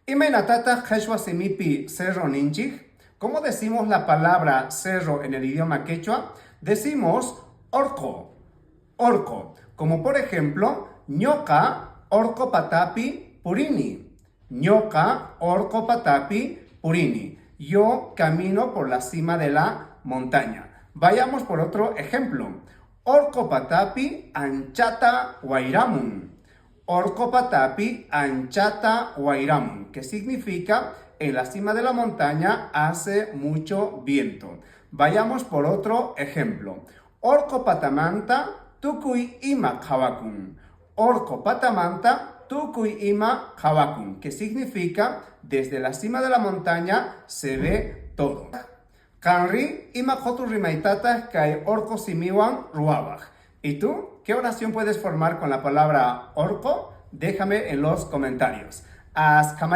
Imaynatataq qheshwa simipi cerro ninchik? ¿Cómo decimos la palabra cerro en el idioma quechua? Decimos orqo, orqo. Como por ejemplo, ñuqa orqo patapi purini. Ñuqa orqo patapi purini. Yo camino por la cima de la montaña. Vayamos por otro ejemplo. Orqo patapi anchata wayramun. Orqo patapi anchata wayramun, que significa en la cima de la montaña hace mucho viento. Vayamos por otro ejemplo. Orqo patamanta tukuy ima qhawakun. Orqo patamanta tukuy ima qhawakun, que significa desde la cima de la montaña se ve todo. Qanri ima qhotu rimaytataq kay orqo simiwan ruwawaq. ¿Y tú? ¿Qué oración puedes formar con la palabra orqo? Déjame en los comentarios. Hasta.